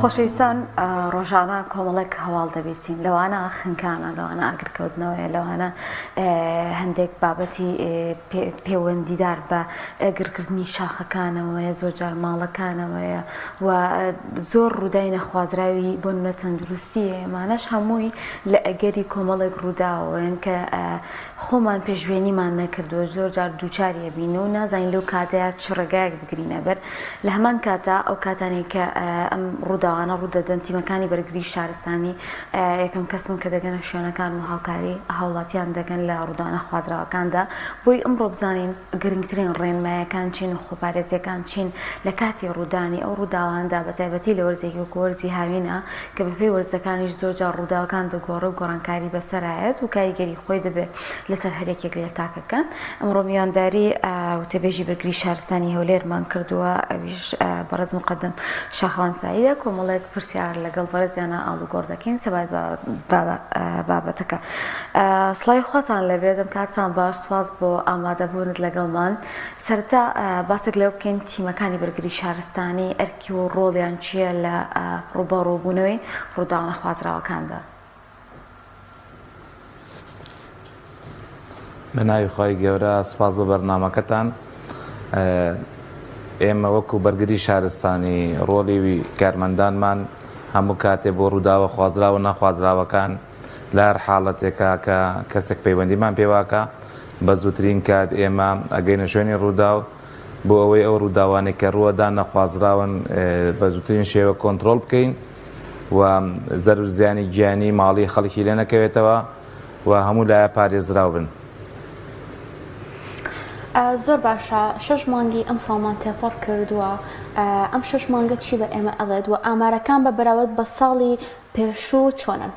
خۆشەویستان ڕۆژانە کۆمەڵێک هەواڵ دەبیستین لەوانە خنکانە لەوانە ئاگرکەوتنەوەیە لەوانە هەندێک بابەتی پەیوەندیدار بە گڕکردنی شاخەکانەوەیە زۆرجار ماڵەکانەوەیە و زۆر ڕوودای نەخوازراوی بۆ نمونە تەندروستی ئەمانەش هەمووی لە ئەگەری کۆمەڵێک ڕووداوەوەیەن کە خۆمان پێشبێنیمان نەکردووە زۆر جار دووچاری ئەبین و نازانین لەو کاتەیا چ ڕێگایەک بگرینە بەر لە هەمان کاتا ئەو کاتانەی کە ئەم ڕووداوانە ڕوودەدەن تیمەکانی بەرگری شارستانی یەکەم کەسن کە دەگەنە شوێنەکان و هاوکاری هاوڵاتیان دەکەن لە ڕووداوە نەخوازراوەکاندا بۆی ئەمڕۆ بزانین گرنگترین ڕێنمایەکان چین و خۆپارێزیەکان چین لە کاتی ڕوودانی ئەو ڕووداواندا بەتایبەتی لە وەرزێکی وەکو وەرزی هاوینە کە بەپێی وەرزەکانیش زۆرجار ڕووداوەکان دەگۆڕێ و گۆڕانکاری بەسەرایەت و کاریگەری خۆی دەبێت لەسەر هەریەکێک لە تاکەکان. ئەمڕۆ میوانداری وتەبێژی بەرگری شارستانی هەولێرمان کردووە ئەویش بەڕێز موقەدەم شاخەوان سەعیدە، کۆمەڵێک پرسیار لەگەڵ بەڕێزیانە ئاڵوگۆڕ دەکەین سەبارەت بە بابەتەکە. سڵاوی خواتان لێبێت، ئەم کاتتان باش، سوپاس بۆ ئامادەبوونت لەگەڵمان. سەرەتا باسێک لەوە بکەین تیمەکانی بەرگری شارستانی ئەرکی و ڕۆڵیان چییە لە ڕووبەڕووبوونەوەی ڕووداوە نەخوازراوەکاندا؟ بە ناوی خوای گەورە سپاس بۆ بەرنامەکەتان. ئێمە وەکو بەرگری شارستانی ڕۆڵی کارمەندانمان هەموو کاتێ بۆ ڕووداوە خوازراو و نەخوازراوەکان لە هەر حاڵەتێکا کە کەسێک پەیوەندیمان پێواکا بە زووترین کات ئێمە ئەگەینە شوێنی ڕووداو بۆ ئەوەی ئەو ڕووداوانەی کە ڕووەدان نەخوازراون بە زووترین شێوە کۆنترۆڵ بکەین و زەرر زیانی گیانی ماڵی خەڵکی لێ نەکەوێتەوە و هەموو لایە پارێزراو بن. زۆر باشە شەش مانگی ئەمساڵمان تێپەڕ کردووە ئەم شەش مانگە چی بە ئێمە ئەڵێت و ئامارەکان بە بەراورد بە ساڵی پێشوو چۆنن؟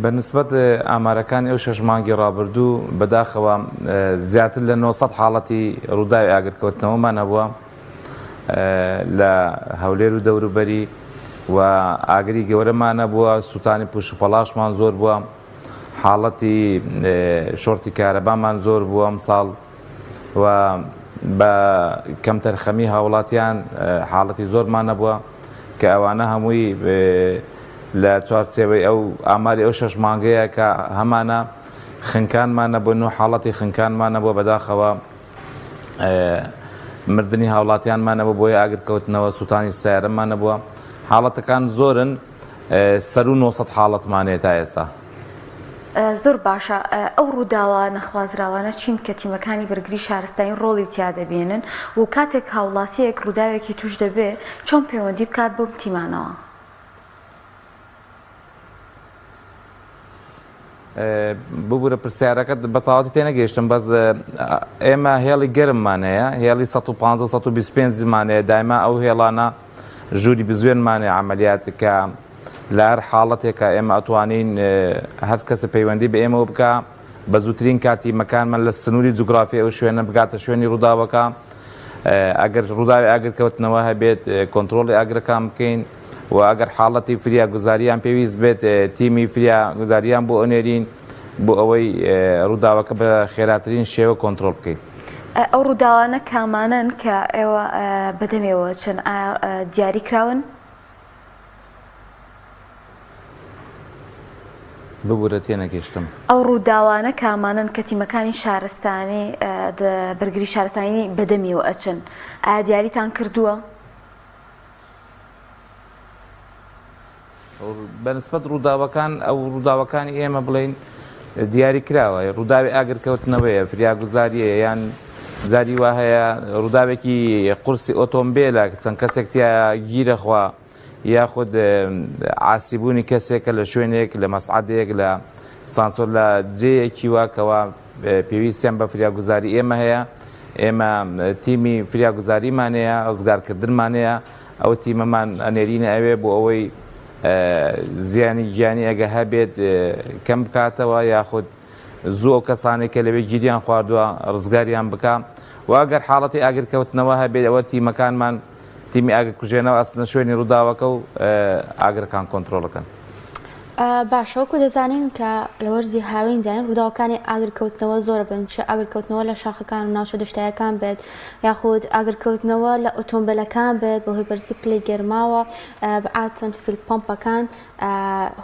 بە نسبەت ئامارەکانی ئەو شەش مانگی ڕابردوو بەداخەوە زیاتر لە 900 حاڵەتی ڕووداوی ئاگرکەوتنەوەمان هەبووە لە هەولێر و دەوروبەری و ئاگری گەورەمان هەبووە سووتانی پوش و پەڵاشمان زۆر بووە حاڵەتی شۆرتی کارەبامان زۆر بووە ئەمساڵ و بە کەمتەرخەمی هاوڵاتیان حاڵەتی زۆرمان نەبووە کە ئەوانە هەمووی لە چوارچێوەی ئەو ئاماری ئەو شەش مانگەیە کە هەمانە خنکانمان نەبوو نۆ حاڵەتی خنکانمان نەبووە بەداخەوە مردنی هاوڵاتیانمان نەبوو بۆیە ئاگرکەوتنەوە سووتانی سیارەمان نەبووە حاڵەتەکان زۆرن سەروو 900 حاڵەتمان هەیە تا ئێستا. زۆر باشە ئەو ڕووداوە نەخوازراوانە چین کە تیمەکانی بەرگری شارستانی ڕۆڵی تیا دەبینن و کاتێک هاوڵاتیەک ڕووداوێکی توش دەبێ چۆن پەیوەندی بکات بەم تیمانەوە؟ ببورە پرسیارەکەت بە تەواوەتی تێنەگەیشتم بەس ئێمە هێڵی گەرممان هەیە هێڵی 115 125 مان هەیە دایما ئەو هێڵانە ژووری بزوێنمان هەیە عەمەلیات کە لە هەر حاڵەتێکا ئێمە ئەتوانین هەر کەسە پەیوەندی بە ئێمەوە بکا بە زووترین کات تیمەکانمان لە سنووری جوگرافی ئەو شوێنە بگاتە شوێنی ڕووداوەکە ئەگەر ڕووداوی ئاگرکەوتنەوە هەبێت کۆنترۆڵی ئاگرەکان بکەین و ئەگەر حاڵەتی فریاگوزاریان پێویست بێت تیمی فریاگوزاریان بۆ ئەنێرین بۆ ئەوەی ڕووداوەکە بە خێراترین شێوە کۆنترۆڵ بکەین. ئەو ڕووداوانە کامانەن کە ئێوە بەدەمیەوە چن ئایا دیاری کراون؟ ببورە تێنەگەیشتم. ئەو ڕووداوانە کامانەن کە تیمەکانی شارستانی بەرگری شارستانی بەدەمیەوە ئەچن ئایا دیاریتان کردووە؟ بە نسبەت ڕووداوەکان ئەو ڕووداوەکانی ئێمە بڵێین دیاری کراوە ڕووداوی ئاگرکەوتنەوەیە فریاگوزاریە یان جاری وا هەیە ڕووداوێکی قورسی ئۆتۆمبێلە چەند کەسێک تیا گیرەخوا یاخود عاسیبوونی کەسێکە لە شوێنێک لە مەسعدێک لە سانسۆر لە جێیەکی وا کەوا پێویستیان بە فریاگوزاری ئێمە هەیە ئێمە تیمی فریاگوزاریمان هەیە ڕزگارکردنمان هەیە ئەو تیمەمان ئەنێرینە ئەوێ بۆ ئەوەی زیانی گیانی ئەگە هەبێت کەم بکاتەوە یاخود زوو ئەو کەسانێک کە لەوێ گیریان خواردووە ڕزگاریان بکا و ئەگەر حاڵەتی ئاگرکەوتنەوە هەبێت ئەوە تیمەکانمان تیمی ئاگرکوژێنەوە ئەستنە شوێنی ڕووداوەکە و ئاگرەکان کۆنترۆڵەکەن. باشە وەکو دەزانین کە لە وەرزی هاوینداین ڕووداوەکانی ئاگرکەوتنەوە زۆرە بن چ ئاگرکەوتنەوە لە شاخەکان و ناوچە دەشتایەکان بێت یاخود ئاگرکەوتنەوە لە ئۆتۆمبیلەکان بێت بەهۆی بەرزی پلەی گەرماوە بەعاتەن fuel پەمپەکان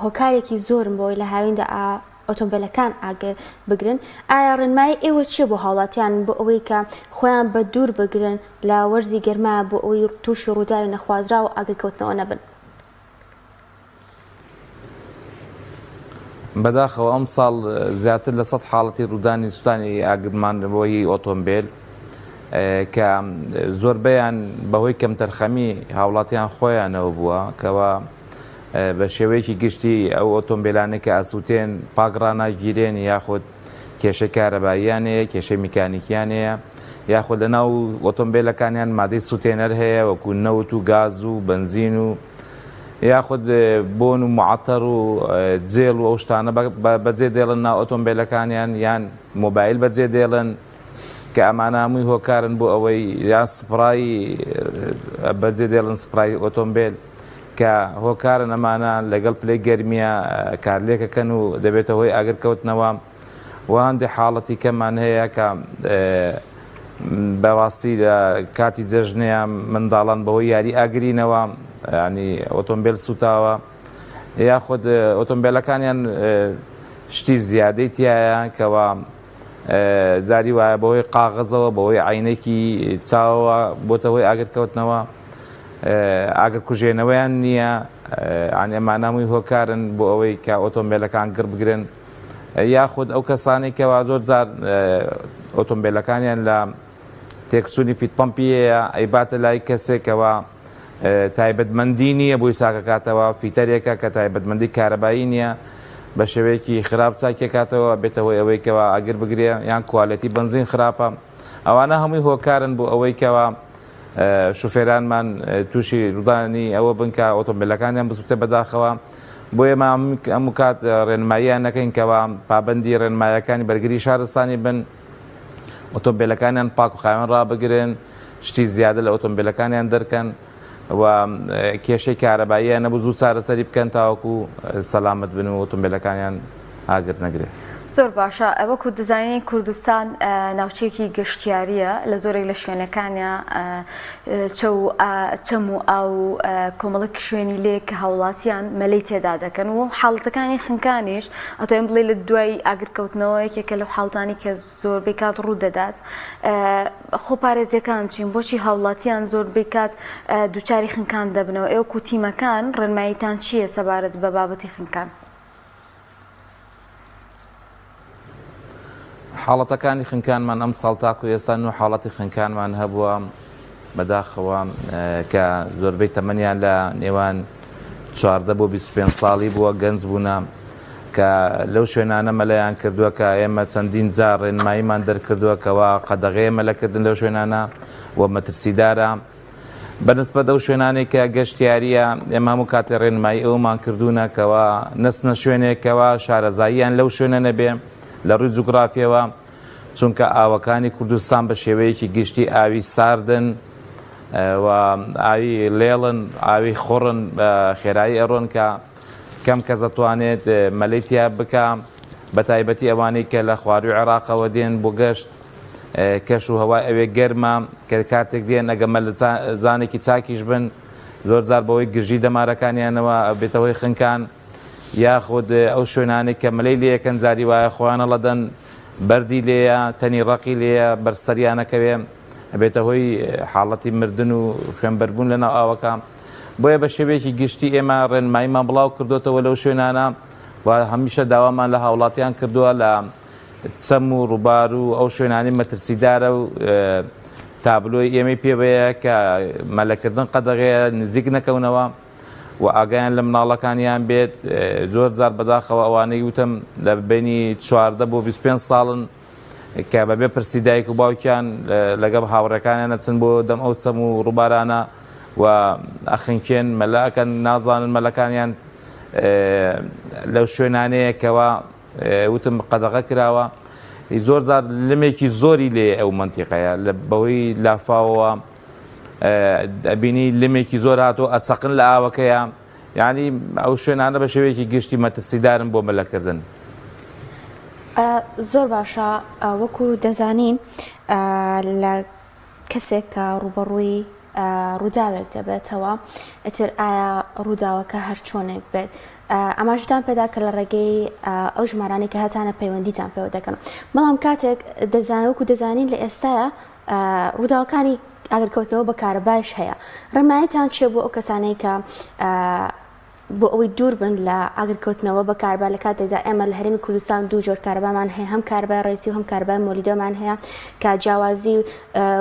هۆکارێکی زۆرن بۆی لە هاویندا ئۆتۆمبیلەکان ئاگر بگرن ئایا ڕێنمایی ئێوە چیە بۆ هاوڵاتیان بۆ ئەوەی کە خۆیان بە دوور بگرن لە وەرزی گەرما بۆ ئەوەی تووشی ڕووداوی نەخوازراو و ئاگرکەوتنەوە نەبن؟ بەداخەوە ئەمساڵ زیاتر لە سەد حاڵەتی ڕوودانی سوتانی ئاگرمان بۆ هی ئۆتۆمبێل کە زۆربەیان بەهۆی کەمتەرخەمی هاوڵاتیان خۆیانەوە بووە کەوا بە شێوەیەکی گشتی ئەو ئۆتۆمبیلانەی کە ئەسووتێن پاک ڕاناگیرێن یاخود کێشەی کارەباییان هەیە، کێشەی میکانیکیان هەیە، یاخود لەناو ئۆتۆمبێلەکانیان مادەی سووتێنەر هەیە وەکو نەوت و گاز و بەنزین و یاخود بۆن و معەتەر و جێڵ و ئەو شتانە بەجێ دێڵن ناو ئۆتۆمبێلەکانیان یان مۆبایل بەجێ دێڵن کە ئەمانە هەمووی هۆکارن بۆ ئەوەی یان سپڕایی بەجێ دێڵن سپڕای ئۆتۆمبێل کە هۆکارن ئەمانە لەگەڵ پلەی گەرمیە کارلێکەکەن و دەبێتە هۆی ئاگرکەوتنەوە و هەندێک حاڵەتی کەمان هەیە کە بەڕاستی لە کاتی جەژنەیە منداڵان بەهۆی یاری ئاگرینەوە ینی ئۆتۆمبیل سوتاوە یاخود ئۆتۆمبیلەکانیان شتی زیادەی تایە کەوا جاری وایە بەهۆی قاغەزەوە بەهۆی عینێکی چاوەوە بۆتە هۆی ئاگرکەوتنەوە ئاگر کوژێنەوەیان نییە ئەن ئەمانە هەمووی هۆکارن بۆ ئەوەی کە ئۆتۆمبیلەکان گڕ بگرن یاخود ئەو کەسانەی کەوا زۆر جار ئۆتۆمبیلەکانیان لە تێکچوونی فیت پەمپی هەیە ئەیباتە لای کەسێکەوە تایبەتمەندی نییە بۆی چاکەکاتەوە فیتەرێکە کە تایبەتمەندی کارەبایی نییە بە شێوەیەکی خراپ چاکیەکاتەوە بێتە هۆی ئەوەی کەوا ئاگر بگرێ یان quality بەنزین خراپە ئەوانە هەمووی هۆکارن بۆ ئەوەی کەوا شوفێرانمان تووشی ڕوودانی ئەوە بن کە ئۆتۆمبیلەکانیان بسوتێ بەداخەوە بۆیە ما هەموو کات ڕێنماییان نەکەین کەوا پابەندی ڕێنمایەکانی بەرگری شارستانی بن ئۆتۆمبیلەکانیان پاک و خاوێن ڕابگرن شتی زیادە لە ئۆتۆمبیلەکانیان دەرکەن و کێشەی کارەباییان نەبوو زوو چارەسەری بکەن تاوەکو سەلامەت بن و ئۆتۆمبیلەکانیان ئاگر نەگرێ. زۆر باشە وەکو دەزانین کوردستان ناوچەیەکی گەشتیاریە لە زۆرێک لە شوێنەکانیا چەو چەم و ئاو و کۆمەڵێک شوێنی لێ کە هاوڵاتیان مەلەی تێدا دەکەن و حاڵەتەکانی خنکانیش ئەتوانین بڵێ لە دوای ئاگرکەوتنەوە یەکێکە لەو حاڵتانی کە زۆربەی کات ڕوو دەدات خۆپارێزیەکان چین بۆچی هاوڵاتیان زۆربەی کات دووچاری خنکان دەبنەوە ئێوە کو تیمەکان ڕێنماییتان چییە سەبارەت بە بابەتی خنکان؟ حاڵەتەکانی خنکانمان ئەمساڵ تاکو ئێستا نۆ حاڵەتی خنکانمان هەبووە بەداخەوە کە زۆربەی تەمەنیان لە نێوان 14 بۆ 25 ساڵی بووە گەنج بوونە کە لەو شوێنانە مەلەیان کردووە کە ئێمە چەندین جار ڕێنماییمان دەرکردووە کەوا قەدەغەیە مەلەکردن لەو شوێنانە و مەترسیدارە بە نسبەت ئەو شوێنانەی کە گەشتیارییە، ئێمە هەموو کاتێ ڕێنمایی ئەوەمان کردوونە کەوا نەچنە شوێنێک کەوا شارەزاییان لەو شوێنە نەبێ لە ڕووی جوگرافیەوە، چونکە ئاوەکانی کوردستان بە شێوەیەکی گشتی ئاوی ساردن و ئاوی لێڵن، ئاوی خوڕن، بە خێرایی ئەڕۆن کە کەم کەس ئەتوانێت مەلەی تیا بکا، بە تایبەتی ئەوانەی کە لە خوارووی عێراقەوە دێن بۆ گەشت. کەش و هەوای ئەوێ گەرمە کە کاتێک دێن ئەگە مەلزانێکی چاکیش بن زۆر جار بەهۆی گرژی دەمارەکانیانەوە بێتە هۆی خنکان یاخود ئەو شوێنانەی کە مەلەی لێیەکەن جاری وایە خۆیان هەڵەدەن بەردی لێیە تەنی ڕەقی لێیە بەر سەریانەکەوێ ئەبێتە هۆی حاڵەتی مردن و خوێنبەربوون لەناو ئاوەکە بۆیە بە شێوەیەکی گشتی ئێمە ڕێنماییمان بڵاو کردوێتەوە لەو شوێنانە و هەمیشە داوامان لە هاوڵاتیان کردووە لە چەم و ڕووبار و ئەو شوێنانەی مەترسیدارە و تابلۆی ئێمەی پێوەیە کە مەلەکردن قەدەغەیە نزیک نەکەونەوە و ئاگایان لە مناڵەکانیان بێت زۆر جار بەداخەوە ئەوانەی وتم لە بینی 14 بۆ 25 ساڵن کە بەبێ پرسی دایک و باوکیان لەگەڵ هاوڕێکانیان ئەچن بۆ دەم ئەو چەم و ڕووبارانە و ئەخنکێن مەلە ئەکەن نازانن مەلەکانیان لەو شوێنانەیە کەوا وتم قەدەغە کراوە زۆر جار لمێکی زۆری لێ ئەو مەنتیقەیە لە بەهۆی لافاوەوە ئەبینی لمێکی زۆر هاتۆ ئەچەقن لە ئاوەکەیە. یانی ئەو شوێنانە بە شێوەیەکی گشتی مەترسیدارن بۆ مەلەکردن. زۆر باشە وەکو دەزانین لە کەسێک کە ڕووبەڕووی ڕووداوێک دەبێتەوە ئیتر ئایا ڕووداوەکە هەرچۆنێک بێت ئاماژەتان پێدا کە لە ڕێگەی ئەو ژمارانەی کە هەتانە پەیوەندیتان پێوە دەکەن بەڵام کاتێک دەزانین وەکو دەزانین لە ئێستایا ڕووداوەکانی ئاگرکەوتنەوە بە کارەبایش هەیە ڕێنماییتان چیە بۆ ئەو کەسانەی کە بۆ ئەوەی دوور بن لە ئاگرکەوتنەوە بە کارەبا لە کاتێکدا ئێمە لە هەرێمی کوردستان دوو جۆر کارەبامان هەیە هەم کارەبای ڕێسی و هەم کارەبای مۆلیدەمان هەیە کە جیاوازی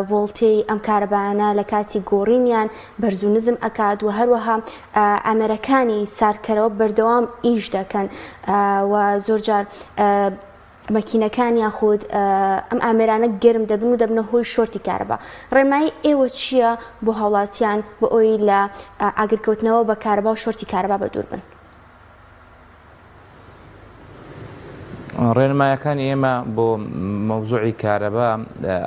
ڤۆڵتێی ئەم کارەبایانە لە کاتی گۆڕینیان بەرز و نزم ئەکات و هەروەها ئامێرەکانی ساردکەرەوە بەردەوام ئیش دەکەن و زۆرجار مەکینەکان یاخود ئەم ئامێرانە گەرم دەبن و دەبنە هۆی شۆرتی کارەبا. ڕێنمایی ئێوە چییە بۆ هاوڵاتیان بۆ ئەوەی لە ئاگرکەوتنەوە بە کارەبا و شۆرتی کارەبا بەدوور بن؟ ڕێنمایەکانی ئێمە بۆ مەوزوعی کارەبا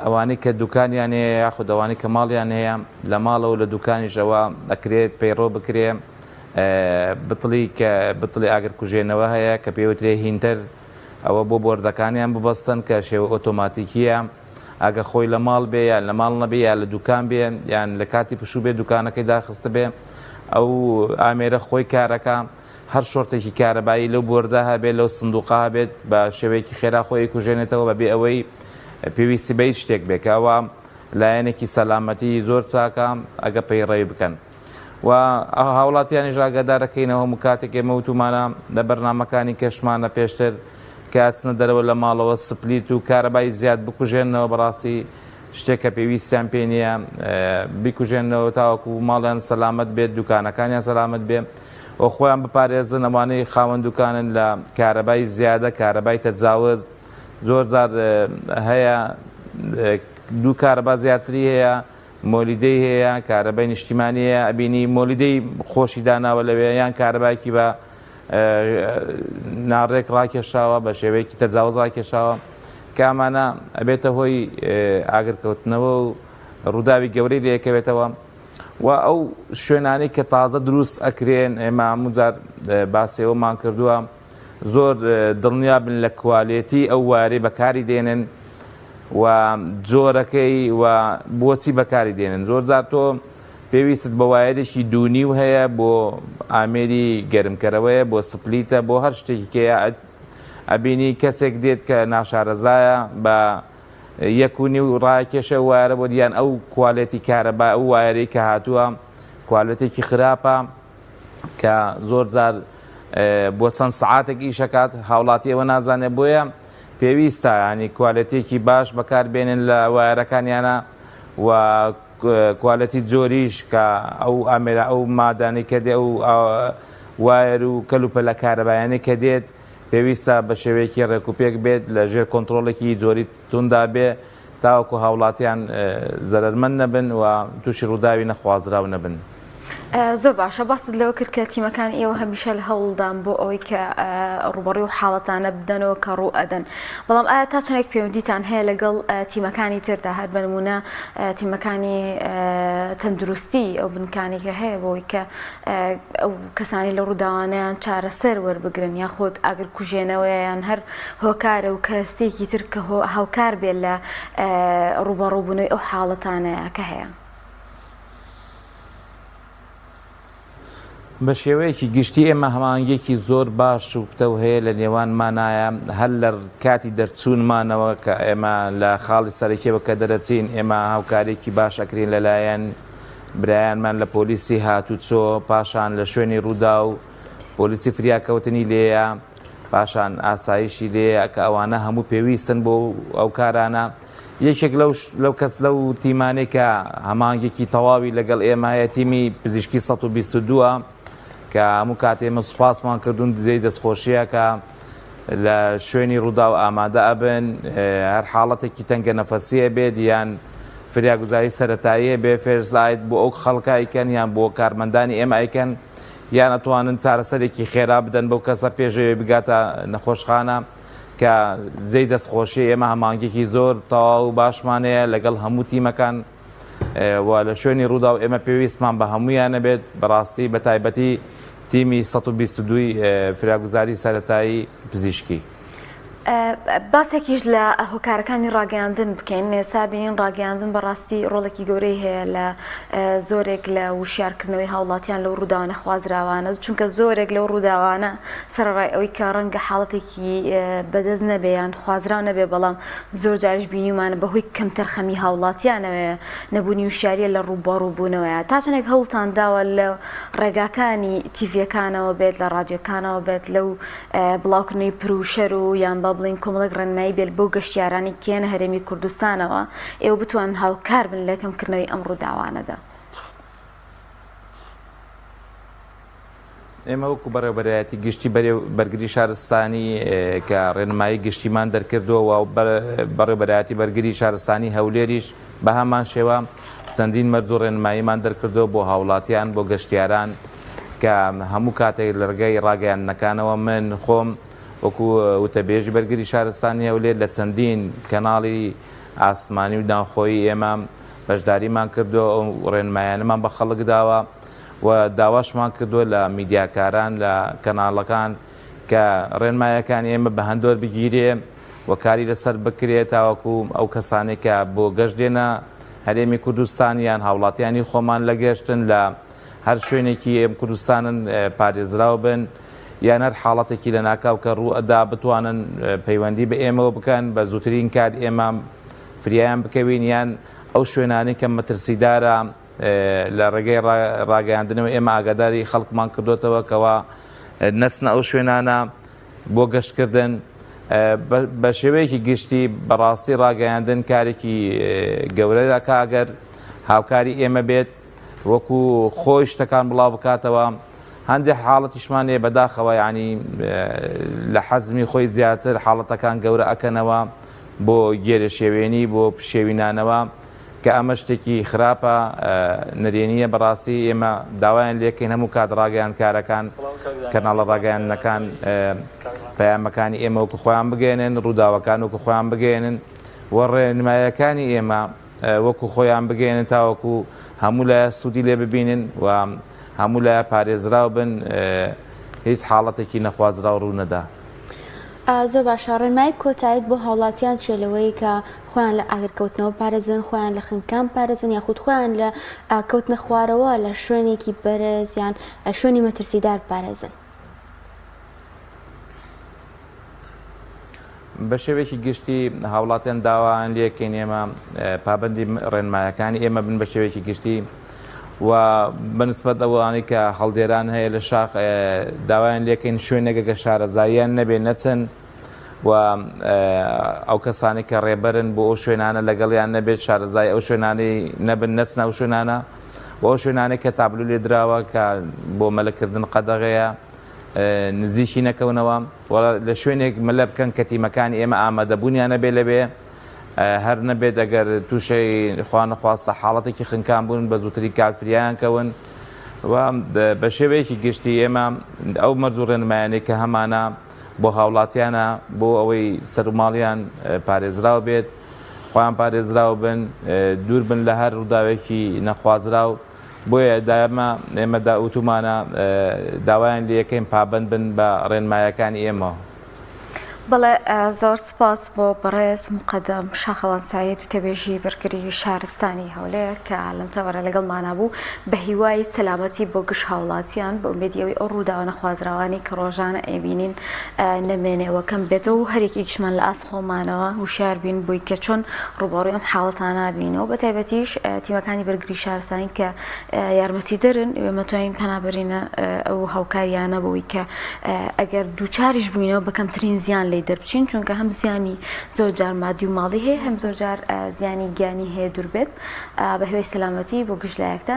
ئەوانەی کە دوکانیان هەیە یاخود ئەوانەی کە ماڵیان هەیە لە ماڵەوە لە دوکانیشەوە ئەکرێت پەیڕەو بکرێ بتڵی کە بتڵی ئاگرکوژێنەوە هەیە کە پێوترێ هینتەر ئەوە بۆ بۆردەکانیان ببەستن کە شێوە ئۆتۆماتیکیە ئەگە خۆی لە ماڵ بێ یان لە ماڵ نەبێ یا لە دوکان بێ یان لە کاتی پشوو بێ دوکانەکەی داخستبێ ئەو ئامێرە خۆی کارەکە هەر شۆرتێکی کارەبایی لەو بۆردە هەبێت لەو سندوقە هەبێت بە شێوەیەکی خێرا خۆی کوژێنێتەوە بەبێ ئەوەی پێویستی بە هیچ شتێک بێ کە ئەوە لایەنێکی سەلامەتی زۆر چاکە ئەگە پەیڕەوی بکەن. و هاوڵاتیانیش ئاگادارەکەینەوە هەموو کاتێک ئێمە وتومانە لە بەرنامەکانی کەشمانە پێشتر کە ئەچنە دەرەوە لە ماڵەوە سپلیت و کارەبای زیاد بکوژێنەوە بەڕاستی شتێک کە پێویستیان پێ نییە بیکوژێنەوە تاوەکو ماڵیان سەلامەت بێت دوکانەکانیان سەلامەت بێ و خۆیان بپارێزن ئەوانەی خاوەن دوکانن لە کارەبای زیادە کارەبای تەجاوز زۆر جار هەیە دوو کارەبا زیاتری هەیە مۆلیدەی هەیە، کارەبای نیشتیمانی هەیە، ئەبینی مۆلیدەی خۆشی داناوە لەوێ یان کارەبایەکی بە ناڕێک ڕاکێشاوە بە شێوەیەکی تەجاوز ڕاکێشاوە کە ئەمانە ئەبێتە هۆی ئاگرکەوتنەوە و ڕووداوی گەورەی لێکەوێتەوە و ئەو شوێنانەی کە تازە دروست ئەکرێن ئێمە هەموو جار باسی ئەومان کردووە زۆر دڵنیا بن لە کوالێتی ئەو وایەرەی بەکاری دێنن و جۆرەکەی و بۆچی بەکاری دێنن زۆر جار تۆ پێویستت بە وایەرێکی دوونیو هەیە بۆ ئامێری گەرمکەرەوەیە بۆ سپلیتە بۆ هەر شتێکی کەیە ئەبینی کەسێک دێت کە ناشارەزایە بە یەک و نیو ڕاکێشە وایەرە بۆ دیان ئەو کوالێتی کارەبا ئەو وایەرەی کە هاتووە کوالێتێکی خراپە کە زۆر جار بۆ چەند سەعاتێک ئیشەکات هاوڵاتی ئەوە نازانێت بۆیە پێویستە ینی کوالێتیەکی باش بەکار بێنن لە وایەرەکانیانە و کوالەتی جۆریش کە ئەو ئامێرە ئەو مادانی کە دێ ئەو وایەر و کەلوپەلە کارەبایانەی کە دێت پێویستە بە شێوەیەکی ڕێکوپێک بێت لە ژێر کۆنترۆڵێکی جۆری توندا بێ تاوەکو هاوڵاتیان زەرەرمەند نەبن و تووشی ڕووداوی نەخوازراو نەبن. زۆر باشە باست لەوە کرد کە تیمەکانی ئێوە هەمیشە لە هەوڵدان بۆ ئەوەی کە ڕووبەڕووی ئەو حاڵەتانە بدەنەوە کە ڕوو ئەدەن بەڵام ئایا تا چەندێک پەیوەندیتان هەیە لەگەڵ تیمەکانی تردا هەر بە نموونە تیمەکانی تەندروستی ئەو بنکانی کە هەیە بۆی کە ئەو کەسانی لە ڕووداوانەیان چارەسەر وەربگرن یاخود ئاگرکوژێنەوەیە یان هەر هۆکارە و کەرەستەیەکی تر کە هاوکار بێت لە ڕووبەڕووبوونەوەی ئەو حاڵەتانەیە کە هەیە. بە شێوەیەکی گشتی ئێمە هەماهەنگیەکی زۆر باش و پتەو هەیە لە نێوانمانایە هەر لە کاتی دەرچوونمانەوە کە ئێمە لە خاڵی سەرەکیەوە کە دەرەچین ئێمە هاوکاریەکی باش ئەکرین لەلایەن برایانمان لە پۆلیسی هاتوچۆ، پاشان لە شوێنی ڕووداو پۆلیسی فریاکەوتنی لێیە، پاشان ئاسایشی لێیە کە ئەوانە هەموو پێویستن بۆ ئەو کارانە. یەکێک لەو لەو کەس لەو تیمانەی کە هەماهەنگێکی تەواوی لەگەڵ ئێمە هەیە تیمی پزیشکی 122 ە کە هەموو کات ئێمە سوپاسمان کردوون جێی دەستخۆشیە کە لە شوێنی ڕووداو ئامادە ئەبن هەر حاڵەتێکی تەنگە نەفەسیە بێت یان فریاگوزاری سەرەتاییە بێ first aid بۆ ئەو خەڵکە ئەیکەن یان بۆ کارمەندانی ئێمە ئەیکەن یان ئەتوانن چارەسەرێکی خێرا بدەن بەو کەسە پێشەوەی بگاتە نەخۆشخانە کە جێی دەستخۆشی ئێمە هەماهەنگیەکی زۆر تەواو و باشمان هەیە لەگەڵ هەموو تیمەکان و لە شوێنی ڕووداو ئێمە پێویستمان بە هەموویانە بێت بەڕاستی بە تایبەتی. تیمی 122 فریاگوزاری سەرەتایی پزیشکی. باسێکیش لە هۆکارەکانی ڕاگەیاندن بکەین، ئێستا بینین ڕاگەیاندن بەڕاستی ڕۆڵێکی گەورەی هەیە لە زۆرێک لە وشیارکردنەوەی هاوڵاتیان لەو ڕووداوە نەخوازراوانە، چونکە زۆرێک لەو ڕووداوانە سەرەڕای ئەوەی کە ڕەنگە حاڵەتێکی بەدەست نەبێ یان خوازراو نەبێ، بەڵام زۆر جاریش بینیومانە بەهۆی کەمتەرخەمی هاوڵاتیانەوەیە، نەبوونی وشیاریە لە ڕووبەڕووبوونەوەیە. تا چەندێک هەوڵتان داوە لە ڕێگاکانی تیڤیەکانەوە بێت، لە ڕادیۆکانەوە بێت، لەو بڵاوکردنەوەی پروشەر و یان با بڵێین کۆمەڵێک ڕێنمایی بێت بۆ گەشتیارانی کێنە هەرێمی کوردستانەوە ئێوە بتوانن هاوکار بن لە کەمکردنەوەی ئەم ڕووداوانەدا. ئێمە وەکو بەڕێوەبەرایەتی گشتی بەرگری شارستانی کە ڕێنمایی گشتیمان دەرکردووە و بەڕێوەبەرایەتی بەرگری شارستانی هەولێریش بە هەمان شێوە چەندین مەرج و ڕێنماییمان دەرکردووە بۆ هاوڵاتیان بۆ گەشتیاران کە هەموو کاتێک لە ڕێگەی ڕاگەیاندنەکانەوە من خۆم وەکو وتەبێژی بەرگری شارستانی هەولێر لە چەندین کەناڵی ئاسمانی و ناوخۆیی ئێمە بەشداریمان کردووە ئەو ڕێنمایانەمان بە خەڵک داوە و داواشمان کردووە لە میدیاکاران لە کەناڵەکان کە ڕێنمایەکانی ئێمە بە هەندۆر بگیرێ و کاری لەسەر بکرێت تاوەکو ئەو کەسانەی کە بۆ گەشت دێنە هەرێمی کوردستان یان هاوڵاتیانی خۆمان لە گەشتن لە هەر شوێنێکی ئێم کوردستانن پارێزراو بن یان هەر حاڵەتێکی لەناکاو کە ڕوو ئەدا بتوانن پەیوەندی بە ئێمەوە بکەن بە زووترین کات ئێمە فریایان بکەوین یان ئەو شوێنانەی کە مەترسیدارە لە ڕێگەی ڕاگەیاندنەوە ئێمە ئاگاداری خەڵکمان کردوتەوە کەوا نەچنە ئەو شوێنانە بۆ گەشتکردن بە شێوەیەکی گشتی بەڕاستی ڕاگەیاندن کارێکی گەورە دەکا ئەگەر هاوکاری ئێمە بێت وەکو خۆی شتەکان بڵاو بکاتەوە هەندێک حاڵەتیشمان هەیە بەداخەوە ینی لە حەزمی خۆی زیاتر حاڵەتەکان گەورە ئەکەنەوە بۆ گێرە شێوێنی بۆ پشێوینانەوە کە ئەمە شتێکی خراپە نەرێنیە بەڕاستی ئێمە داوایان لێکەین هەموو کات ڕاگەیاندکارەکان کەناڵە ڕاگەیاندنەکان پەیامەکانی ئێمە وەکو خۆیان بگەێنن ڕووداوەکان وەکو خۆیان بگەێنن و ڕێنمایەکانی ئێمە وەکو خۆیان بگەێنن تاوەکو هەموو لایە سوودی لێ ببینن و هەموو لایە پارێزراو بن هیچ حاڵەتێکی نەخوازراو ڕوو نەدا. زۆر باشە ڕێنمایی کۆتاییت بۆ هاوڵاتیان چیە لەوەی کە خۆیان لە ئاگر کەوتنەوە بپارێزن، خۆیان لە خنکان بپارێزن یاخود خۆیان لە کەوتنە خوارەوە لە شوێنێکی بەرز یان شوێنی مەترسیدار بپارێزن؟ بە شێوەیەکی گشتی هاوڵاتیان داوایان لێکەین ئێمە پابەندی ڕێنمایەکانی ئێمە بن بە شێوەیەکی گشتی و بەنسبەت ئەوانەی کە هەڵدێران هەیە لە شاخ داوایان لێکەین شوێنێکە کە شارەزاییان نەبێ نەچن و ئەو کەسانی کە ڕێبەرن بۆ ئەو شوێنانە لەگەڵیان نەبێت شارەزای ئەو شوێنانەی نەبن نەچنە ئەو شوێنانە و ئەو شوێنانەی کە تابلو لێدراوە کە بۆ مەلەکردن قەدەغەیە نزیکی نەکەونەوە و لە شوێنێک مەلە بکەن کە تیمەکانی ئێمە ئامادەبوونیان نەبێ لەوێ هەر نەبێت ئەگەر تووشی خوا نەخواستە حاڵەتێکی خنکان بوون بە زووترین کات فریایان کەون و بە شێوەیەکی گشتی ئێمە ئەو مەرج و ڕێنمایانەی کە هەمانە بۆ هاوڵاتیانە بۆ ئەوەی سەروماڵیان پارێزراو بێت خۆیان پارێزراو بن دوور بن لە هەر ڕووداوێکی نەخوازراو بۆیە دایمە ئێمە دا وتومانە داوایان لێکەین پابەند بن بە ڕێنمایەکانی ئێمەوە. بەڵێ زۆر سپاس بۆ بەڕێز موقەدەم شاخەوان سەعید وتەبێژی بەرگری شارستانی هەولێر کە لەم تەوەرە لەگەڵمانا بوو بە هیوای سەلامەتی بۆ گشت هاوڵاتیان بە ئومێدی ئەوەی ئەو ڕووداوە نەخوازراوانەی کە ڕۆژانە ئەیبینین نەمێنێ و کەم بێتەوە و هەریەکێکیشمان لە ئاست خۆمانەوە وشیار بین بۆی کە چۆن ڕووبەڕووی ئەم حاڵەتانە بینەوە بە تایبەتیش تیمەکانی بەرگری شارستانی کە یارمەتیدەرن ئێمە توانین پەنا بەرینە ئەو هاوکاریانە بۆی کە ئەگەر دووچاریش بووینەوە بە کەمترین زیان لی دەربچین چونکە هەم زیانی زۆر جار مادی و ماڵی هەیە هەم زۆر جار زیانی گیانی هەیە دووربێت بە هیوای سەلامەتی بۆ گشت لایەکتان.